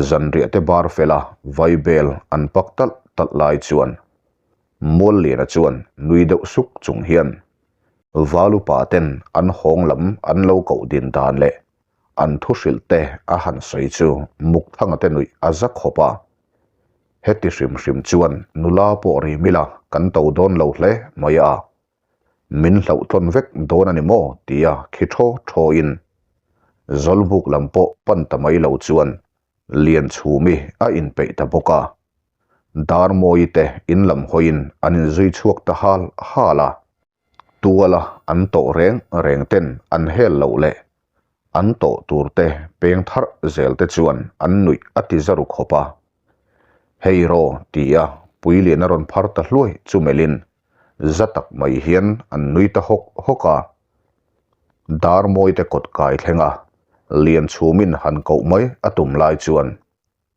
Speaker 1: Zanriah te bar fela vaibel an pak talh talh lai chuan Mualliana chuan nui deuh suk chung hian Valupa ten an hawng lam an lo koh din dan leh an thu hrilh te a han sawi chu Mukthanga te nuih a za khawp a. Heti hrim hrim chuan nula pawh rim ila kan to dawn lo hle mai a. Min hlauhtlawn vek dawn a ni maw? tia khi thaw thawin Zawlbuk lam pawh pan ta mai lo chuan Lianchhumi a inpeih ta bawk a. Darmawi te in lam hawiin an inzui chhuak ta hal hal a. Tuala an tawh reng reng ten an hel loh leh An tawh tur te peng tharh zel te chuan an nuih a ti za ru khawp a. Hei raw tia Puilian a rawn phar ta hluai chu melhin za tak mai hian an nui ta hawk hawk a. Darmawi te kawt kai thleng a, Lianchhumin han koh mai a tum lai chuan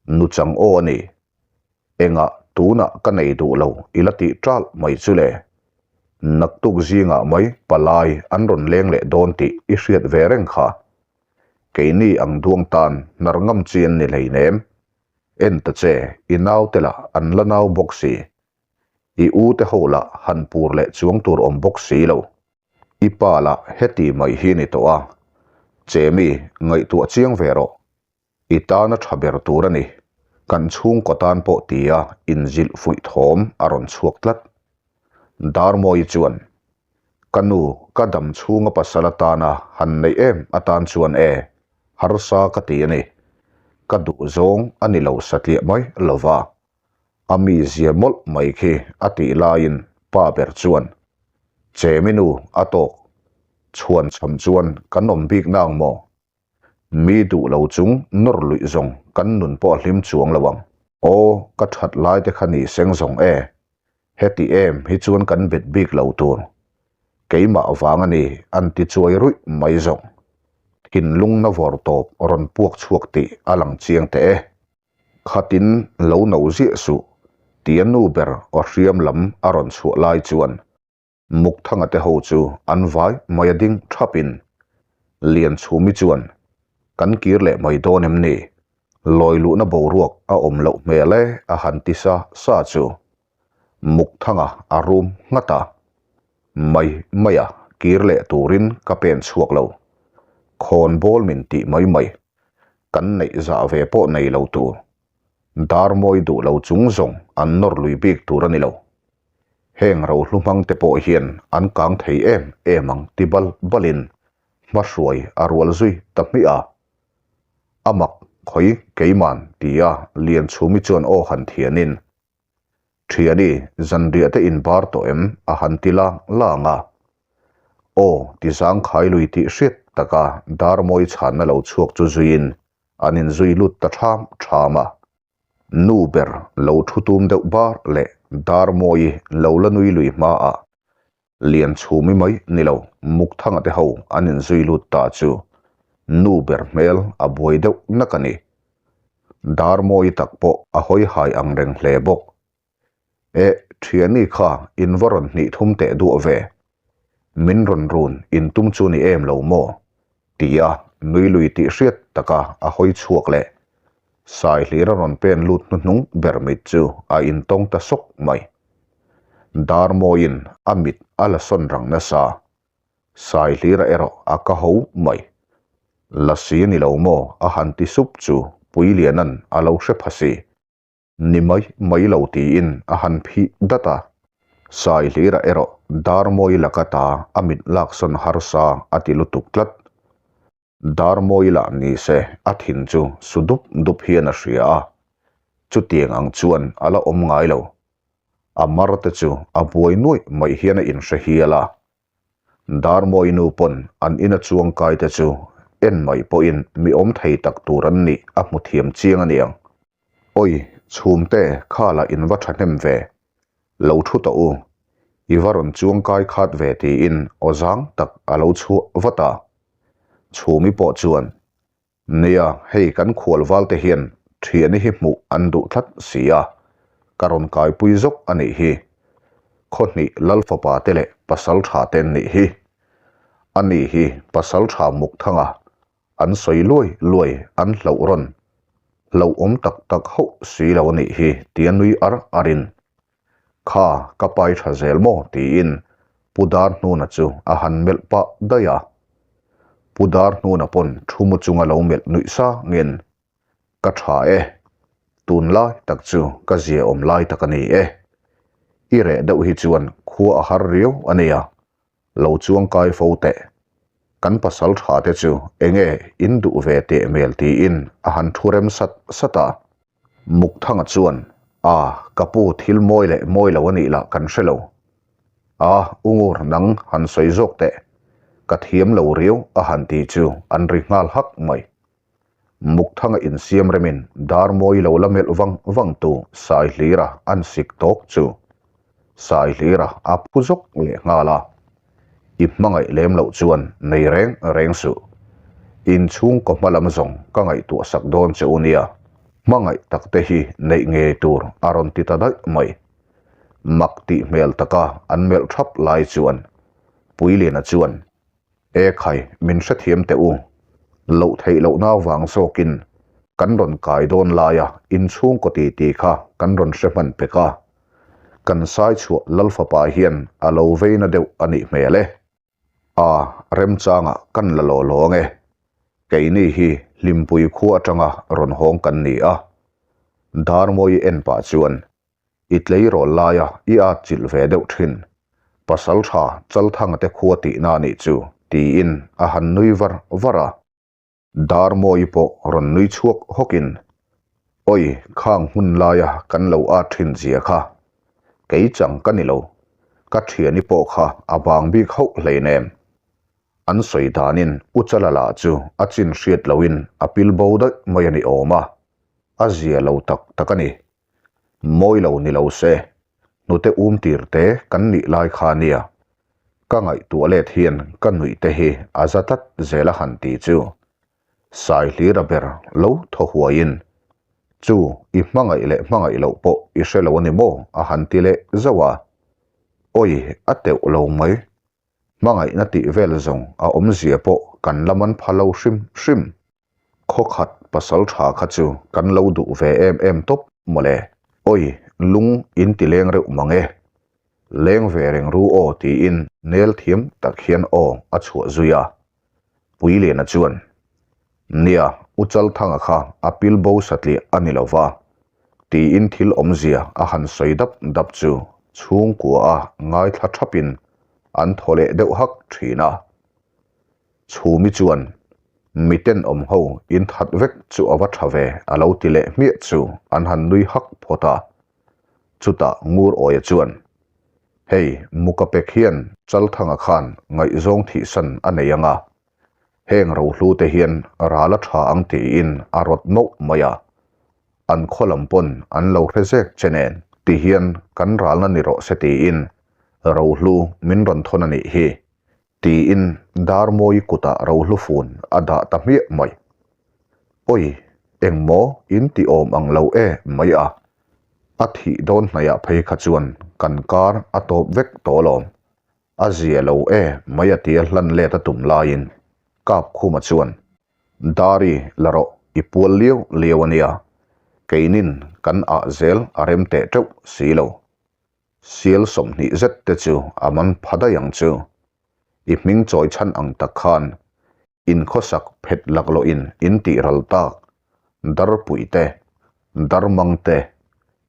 Speaker 1: Nuchang aw a ni. Engah tunah ka nei duh lo i la tih ṭalh mai chu le. Naktuk zingah mai palai an rawn leng leh dawn tih i hriat ve reng kha. Keini ang duang tan hnar ngam chi an ni hleinem. En ta che, i naute lah an la nau bawk si. I u te ho lah han pur leh chuang tur awm bawk si lo. I pa lah heti mai hi ni tawh a. Chemi, ngaihtuah chiang ve rawh. I tana tha ber tur a ni. Kan chhungkaw tan pawh tia inzilh fuih thawm a rawn chhuak tlat. Darmawi chuan, Ka nu, ka dam chhunga pasal atana han neih em atan chuan e, harsa ka ti a ni. Ka duh zawng a ni lo satliah mai lova. A mizia mawlh mai khi a tih laiin pa ber chuan, Chemi nu a tawk chhuan cham chuan kan awm bik nang maw? Mi duh lo chung nawr luih zawng kan nun pawh a hlim chuang lo ang. Aw, ka that lai te kha ni seng zawng e. Heti em hi chuan kan bet bik lo tur. Keimah vang a ni an ti chuai ruih mai zawng. Thinlung na vawr tawp rawn puak chhuak tih a lang chiang teh e. Khatin lo no ziah suh, tia nu ber aw hriam lam a rawn chhuah lai chuan Mukthanga te ho chu an vai mai a ding thapin Lianchhumi chuan, Kan kir leh mai dawn em ni? Lawi luhna boruak a awm loh hmel e a han ti sa sa chu Mukthanga a rum nghat a, Mai maia kir leh turin ka pen chhuak lo. Khawnbawl min tih mai mai, kan neih zah ve pawh nei lo tur, dar mawi duh lo chung zawng an nawr lui bik tur a ni lo. Heng rohlu hmang te pawh hian an kang thei em em ang ti bal balin hmahruai a rual zui ta hmiah a. A mak khawi keiman tia Lianchhumi chuan aw han thianin Thiani, zanriah te in bar tawh em? a han ti lang lang a. Aw, ti zangkhai lui tih hriat taka Darmawi chhanna lo chhuak chu zuiin an inzui lut ta ṭham ṭham a. Nu ber lo thu tum deuh bar leh Darmawi lo la nui lui hmaah Lianchhumi mai ni lo, Mukthanga te ho an inzui lut ta chu nu ber hmel a buai deuh nak a ni. Darmawi tak pawh a hawi hai ang reng hle bawk. Eh, thiani kha in va rawn hnih thum teh duah ve. Min rawn run in tum chu ni em lo maw? Tia nui lui tih hriat taka a hawi chhuak leh Saihlira rawn pen lut hnuhnung ber mit chu a intawng ta sawk mai. Darmawiin a mit a la sawn rang nasa. Saihlira erawh a ka ho mai. Lasi a ni lo maw a han ti sup chu Puiliana'n a lo hre pha si. Ni mai mai lo tiin a han phih dat a. Saihlira erawh Darmawi laka ta a mit laksawn harsa a ti lutuk tlat. Darmawi lah ni se a thin chu su dup dup hian a hria a, chutiang ang chuan a la awm ngai lo. A mar te chu a buai nuaih mai hian a inhre hial a. Darmawi nu pawn an ina chuang kai te chu en mai pawhin mi awm thei tak tur an nih a hmu thiam chiang a niang. Awi, chhumte kha lah in va thahnem ve. Lo thu tawh u, i va rawn chuang kai khat ve tiin aw zang tak a lo chhuah vat a. Chhumi pawh chuan, Nia, hei kan khual valte hian thiani hi hmuh an duh tlat si a, ka rawn kaipui zawk a nih hi. Khawhnih Lalfapa te leh Pasaltha te an nih hi. Ani hi Pasaltha Mukthanga An sawi luai luai an hlauh rawn hlauh awm tak tak hauh si lo a nih hi tia nui ar arin Kha ka pai tha zel maw tiin Pu Darhnuna chu a han melh pah daih a. Pu Darhnuna pawn thu mu chunga lo melh nuih sangin Ka tha e, tunlai tak chu ka zia awm lai tak a ni e. I reh deuh hi chuan khua a har riau a nia Lo chuang kai fo teh. Kan pasal tha te chu enge in duh ve teh mel tiin a han thu rem sat sat a. Mukthanga chuan, A, ka pu thil mawi leh mawi lo a nih lah kan hre lo. A, u ngur nang han sawi zawk teh. Ka thiam lo riau a han ti chu an ri nghal hak mai. Mukthanga insiam remin dar mawi lo la melh vang vang tu Saihlira an sik tawk chu Saihlira a phu zawk leh nghal a, I hmangaih lem loh chuan nei reng reng suh. Inchhungkaw hma lam zawng ka ngaihtuah sak dawn che u nia, hmangaih tak te hi neih ngei tur a rawn ti ta daih mai. Mak tih hmel taka an melh thap lai chuan Puiliana chuan E khai, min hrethiam teh u. Loh theih lohna vang zawkin kan rawn kai dawn laia inchhungkaw ti ti kha kan rawn hre hman pek a. Kan sai chhuah Lalfapa hian a lo veina deuh a nih hmel e. A, remchangah kan la law law ange. Keini hi Hlimpui khua atanga rawn hawng kan ni a. Darmawi en pah chuan I tleirawl laia i at chilh ve deuh thin. Pasal tha Chalthanga te khua tihna a nih chu, tiin a han nui var var a. Darmawi pawh rawn nui chhuak hawkin, Awi, khang hmun laia kan lo at thin zia kha. Kei chang ka ni lo. Ka thiani pawh kha a bang bik hauh hleinem. An sawi danin U Chalala chu a chin hriat loin a pil bo daih mai a ni awm a, a zia lo tak tak a ni. Mawi lo ni lo se, hnute um tir te kan nih lai kha nia. Ka ngaihtuah let hian ka nuih te hi a za tlat zel a han ti chu. Saihlira ber lo thaw huaiin, Chu, i hmangaih leh hmangaih loh pawh i hre lo a ni maw? a han ti leh zauh a. Awi, a teuh lo mai. Hmangaihna tih vel zawng a awmzia pawh kan la man pha lo hrim hrim. Khawkhat pasal tha kha chu kan lo duh ve em em tawp mawle. Awi, lung in ti leng reuh mang e. Leng ve reng ru aw tiin nel thiam tak hian aw a chhuah zui a. Puiliana chuan, Nia, U Chalthanga kha a pil bo satliah a ni lo va, tiin thil awmzia a han sawi dap dap chu chhungkua a ngaithla thapin an thaw leh deuh hak thin a. Chhumi chuan, Mi tenawm ho in that vek chu a va tha ve a lo ti leh hmiah chu an han nui hak phawt a. Chutah Ngur Awia chuan, Hei, Muka pek hian Chalthanga khan ngaihzawng thihsan a nei ang a, heng rohlu te hian ral a tha ang tiin a rawt mauh mai a, an khaw lam pawn an lo hre zek che nen tihian kan ralna ni rawh se tiin rohlu min rawn thawn a nih hi Tiin Darmawi kutah rohlu fun a dah ta hmiah mai. Awi, engmaw in ti awm ang lo e mai a. A thih dawn hnaihah phei kha chuan kan kar a tawp vek tawh alawm. A zia lo e mai a tia hlan let a tum laiin Kapkhuma chuan, Dari la rawh, i pual liau liau a nia. Keinin kan ah zel a rem teh teuh si lo. Sial 20 zet te chu a man pha daih ang chu. I hming chawi chhan ang tak khan in khawsak phet laklawhin in tih ral tak darpui te, darmang te,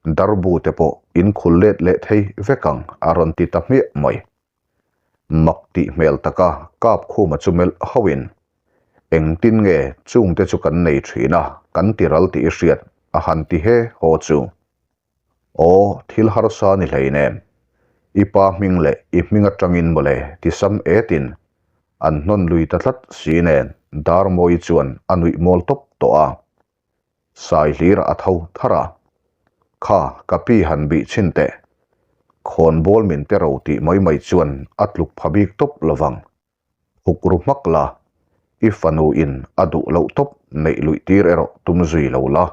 Speaker 1: darbu te pawh in khul let leh thei vek ang a rawn ti ta hmiah mai. Mak tih hmel taka Kapkhuma chu melh hauhin, Engtin nge chungte chu kan nei thin a, kan ti ral tih i hriat a han ti he haw chu. Aw, thil harsa ni hlei nen. I pa hming leh i hming atangin mawle ti sam etin an hnawn lui ta tlat si nen Darmawi chuan a nuih mawl tawp tawh a. Sai hlir a tho thar a. Kha, ka pi han bih chhin teh. Khawnbawl min te ro tih mai mai chuan a tluk pha bik tawp lovang. Huk ru hmak la, i fanu in a duh loh tawp neih luih tir erawh tum zui lo la.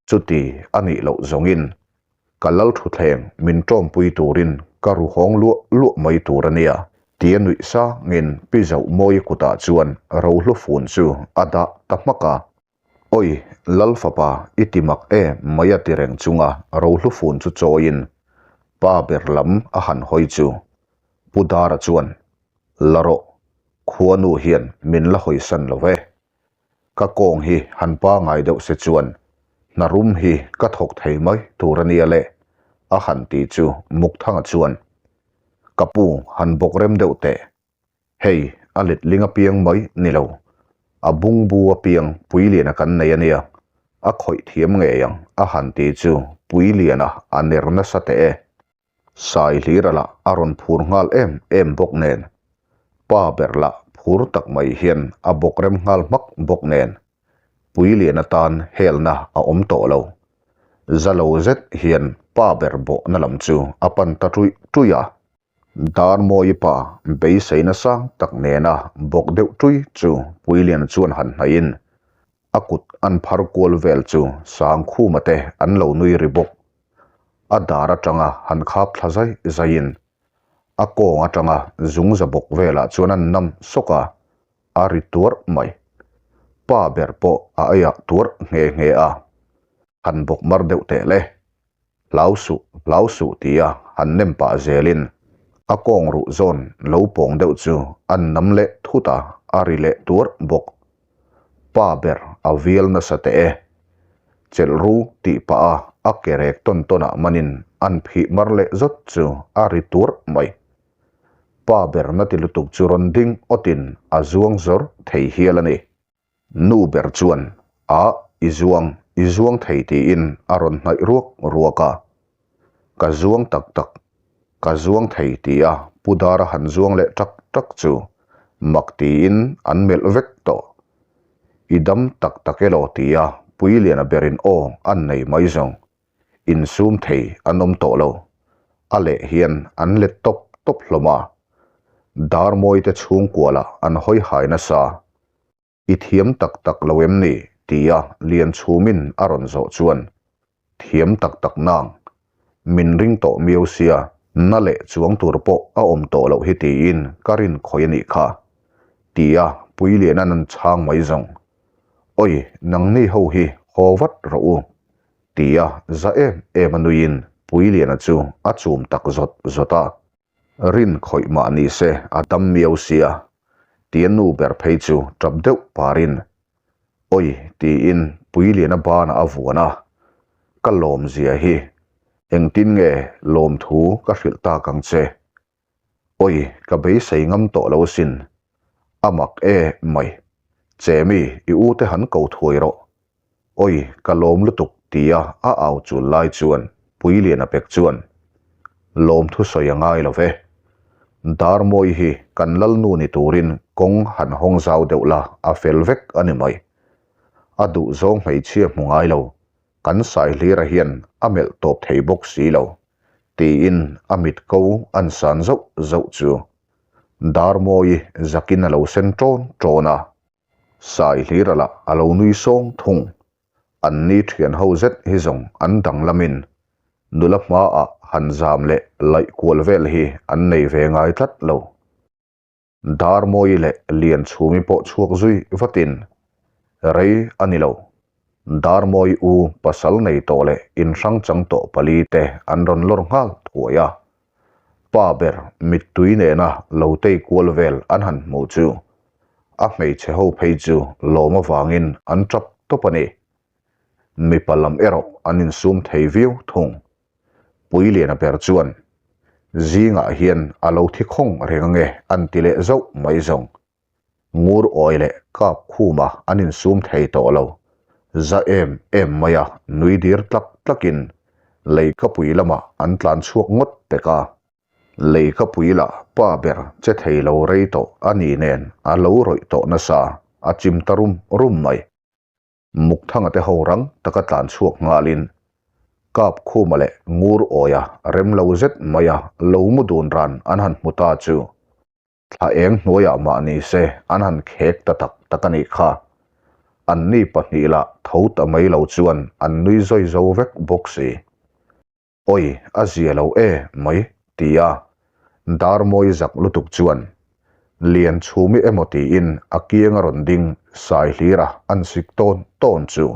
Speaker 1: Chuti a nih loh zawngin ka lal thuthleng min tawmpui turin ka ru hawng luah luah mai tur a nia, tia nuih sangin Pi Zohmawii kutah chuan rohlu fun chu a dah ta hmak a. Awi, Lal fapa i ti mak e mai a ti reng chunga rohlu fun chu chawiin pa ber lam a han hawi chu Pu Dara chuan, La rawh, khuanu hian min la hawisan lo ve. Ka kawng hi han pangai deuh se chuan hna rum hi ka thawk thei mai tur a nia le, a han ti chu Mukthanga chuan, Ka pu han bawk rem deuh teh, hei a letling apiang mai ni lo, a bungbu apiang Puiliana kan nei a nia, a khawih thiam ngei ang, a han ti chu Puiliana a ner nasa teh e. Sai hlira lah a rawn phur nghal em em bawk nen, pa ber lah phur tak mai hian a bawk rem nghal hmak bawk nen, Puilian atan helna a awm tawh lo. Za lo zet hian pa ber bawhna lam chu a pan ta ṭuih ṭuih a. Darmawi pa beiseina sang tak nena bawk deuh ṭui chu Puilian chuan han hnaihin a kut an phar kual vel chu Sangkhuma te an lo nui ri bawk. A dar atanga han khap thla zai zaiin a kawng atanga zungza bawk velah chuan an nam sawk a, a ri tuarh mai. Pa ber pawh a eiah tuarh nghe nghe a, han bawk mar deuh teh le. Hlau suh, hlau suh tia han nem pah zelin a kawng ruh zawn lo pawng deuh chu an nam leh thut a, a ri leh tuarh bawk. Pa ber a vial nasa teh e. Chelh ru tih pah a a ke rek tawn tawnah manin an phih mar leh zawt chu a ri tuarh mai. Pa ber na ti lutuk chu rawn ding awtin a zuang zawr thei hial a ni. Nu ber chuan, A, i zuang, i zuang thei tiin a rawn hnaih ruak ruak a. Ka zuang tak tak, ka zuang thei tia Pu Dara han zuang leh tak tak chu mak tiin an melh vek tawh. I dam tak tak elaw tia Puiliana berin aw an nei mai zawng. Insum thei an awm tawh lo. A leh hian an let tawp tawp hlawm a. Darmawi te chhungkua lah an hawi hai nasa. I thiam tak tak lo em ni? tia Lianchhumin a rawn zawh chuan, Thiam tak tak nang. Min ring tawh miau sia, na leh chuang tur pawh a awm tawh loh hi tiin ka rin khawi a nih kha. Tia Puiliana'n an chhang mai zawng. Awi, nangni ho hi haw vat rawh u. Tia za em em a nuiin Puiliana chu a chum tak zawt zawt a. Rin khawih mah ni se a dam miau sia. Tia nu ber phei chu tap deuh parin, Awi tiin Puiliana banah a vuan a, Ka lawmzia hi engtin nge lawmthu ka hrilh tak ang che? Awi, ka beisei ngam tawh lo asin. A mak e mai. Chemi, i u te han ko thuai rawh. Awi, ka lawm lutuk tia a au chul lai chuan Puiliana pek chuan lawm thusawi a ngai lo ve. Darmawi hi kan lalnu ni turin kawng han hawng zau deuh la a fel vek a ni mai. A duhzawng hmeichhia hmu ngai lo, kan Saihlira hian a melh tawp thei bawk si lo. Tiin a mit ko an san zauh zauh chu Darmawi zakin a lo sen ṭawn ṭawn a, Saihlira lah a lo nui sawng thung. An ni ṭhian ho zet hi zawng an danglamin nula hmaah han zam leh laih kual vel hi an nei ve ngai tlat lo. Darmawi leh Lianchhumi pawh chhuak zui vatin, Rei a ni lo. Darmawi u pasal nei tawh leh inhrang chang tawh pali te an rawn lawr nghal thuai a. Pa ber mittui nena lo tei kual vel an han hmuh chu a hmeichhe ho phei chu lawm avangin an tap tawp a ni. Mipa lam erawh an insum thei viau thung. Puiliana ber chuan, Zingah hian a lo thi khawng reng ange an ti leh zauh mai zawng. Ngur awi leh kap khuma an insum thei tawh lo. Za em em maia nui dir tlak tlakin leikapui lamah an tlan chhuak ngawt pek a. Leikapui lah pa ber che thei lo rei tawh a ni nen a lo rawih tawh nasa, a chim ta rum rum mai. Mukthanga te ho rang taka tlan chhuak nghalin Kap Khuma leh Ngur Awia rem lo zet maia lo mu dun ran an han hmu ta chu thla eng hnuaiah mah ni se an han khek ta tak tak a nih kha. Anni pahnih lah tho ta mai lo chuan an nui zawi zo vek bawk si. Awi, a zia lo e mai, ti a. Darmawi zak lutuk chuan, Lian chhumi emaw tiin a kiang a rawn ding Saihlira an sik tawn tawn chu.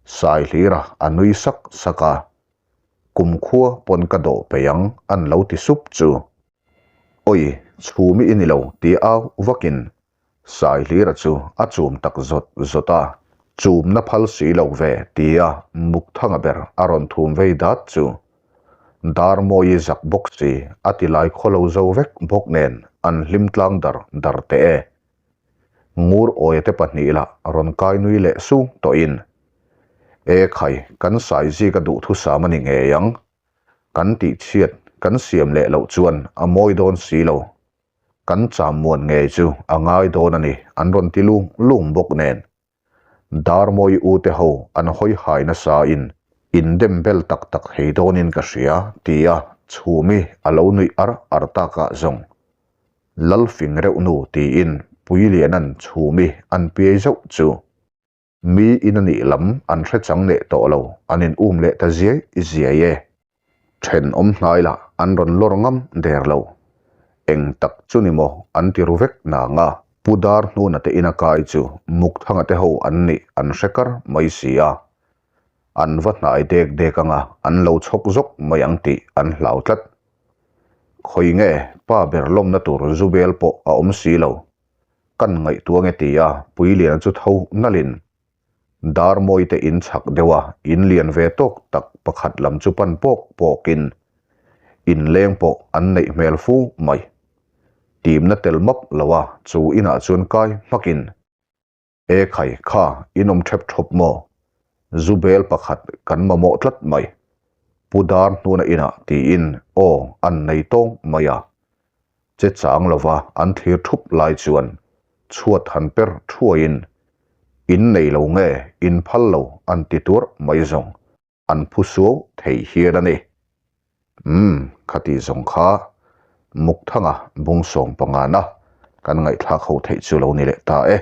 Speaker 1: Saihlira a nui sak sak a, Kumkhua pawn ka dawh peih ang an lo ti sup chu. Awi, chhumi i ni lo ti au vakin Saihlira chu a chum tak zawt zawt a, chumna phal si lo ve tia Mukthanga ber a rawn thum vei dat chu Darmawi zak bawk si a ti lai khaw lo zo vek bawk nen an hlim tlang dar dar teh e. Ngur awia te pahnih lah rawn kai nui leh sung tawhin, E khai, kan Saizika duhthusam a ni ngei ang. Kan tihchhiat kan siam leh loh chuan a mawi dawn si lo. Kan chammuan ngei chu a ngai dawn a ni, an rawn ti lung lung bawk nen. Darmawi u te ho an hawi hai nasa in in dem bel tak tak thei dawnin ka hria, tia Chhumi a lo nuih ar ar takah zawng. Lalfing reuh nu tiin Puiliana'n Chhumi an piai zauh chu. Mi in a nih lam an hre chang leh tawh lo, an in um leh ta ziai ziai e. Thenawm hnai lah an rawn lawr ngam der lo. Eng tak chu ni maw an ti ru vek nang a. Pu Dar hnuna te ina kai chu Mukthanga te ho an nih an hre kar mai si a. An va hnai dek dek anga an lo chhawk zawk mai ang tih an hlau tlat. Khawi nge pa ber lawmna tur zu bel pawh a awm si lo. Kan ngaihtuah nge ti a, Puiliana chu tho nalhin Darmawi te in chhak deuh a, in lian ve tawk tak pakhat lam chu pan pawk pawkin inleng pawh an neih hmel fu mai. Timna tel map lo a, chu inah chuan kai hmakin E khai kha in awm thep thawp maw? Zu bel pakhat kan mamawh tlat mai. Pu Dar hnuna inah tiin aw an nei tawng mai a. Che chang lova an thlir thup lai chuan chhuat han per thuaiin in nei lo nge in phal lo an ti tuarh mai zawng an phu suau thei hial a ni. Umm, khati zawng kha Mukthanga bung sawm pangana kan ngaihthlak ho theih chu lo ni leh ta e.